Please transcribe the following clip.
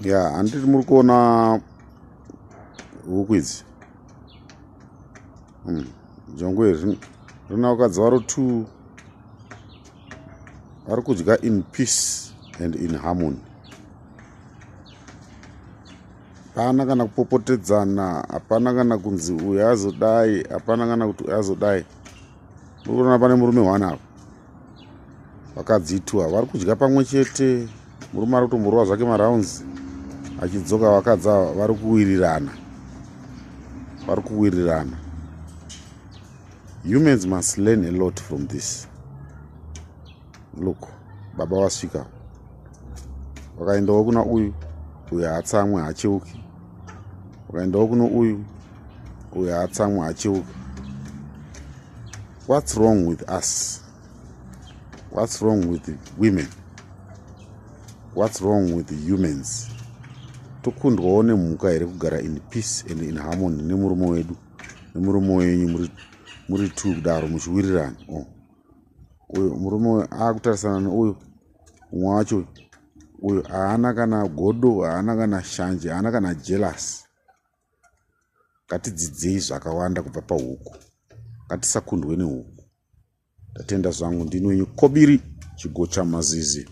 Ya, handiti muri kuona huku idzi? Jongwe rina vakadzi varo two, vari kudya in peace and in harmony. Hapana kana kupopotedzana, hapana kana kunzi uyu azodai, hapana kana kuti uyu azodai. Muri kuona pane murume one ava, vakadzi two ava vari kudya pamwe chete. Murume ari kutomborova zvake marounds, achidzoka vakadzi ava vari kuwirirana, vari kuwirirana. Humans must learn a lot from this. Look, baba vasvika, vakaendawo kuna uyu, uyu haatsamwe, haacheuki. Vakaendawo kuno uyu, uyu haatsamwe, haacheuki. What's wrong with us? What's wrong with the women? What's wrong with the humans? Tokundwawo nemhuka here kugara in peace and in harmony nemurume wedu, nemurume wenyu, muri two kudaro muchiwirirana? Oh. Uyu murume akutarisana neuyu mumwe wacho uyu, haana kana godo, haana kana shanje, haana kana jealous. Ngatidzidzei zvakawanda kubva pahuku, ngatisakundwe nehuku. Ndatenda zvangu, ndini wenyu Kobiri Chigocha Mazizi.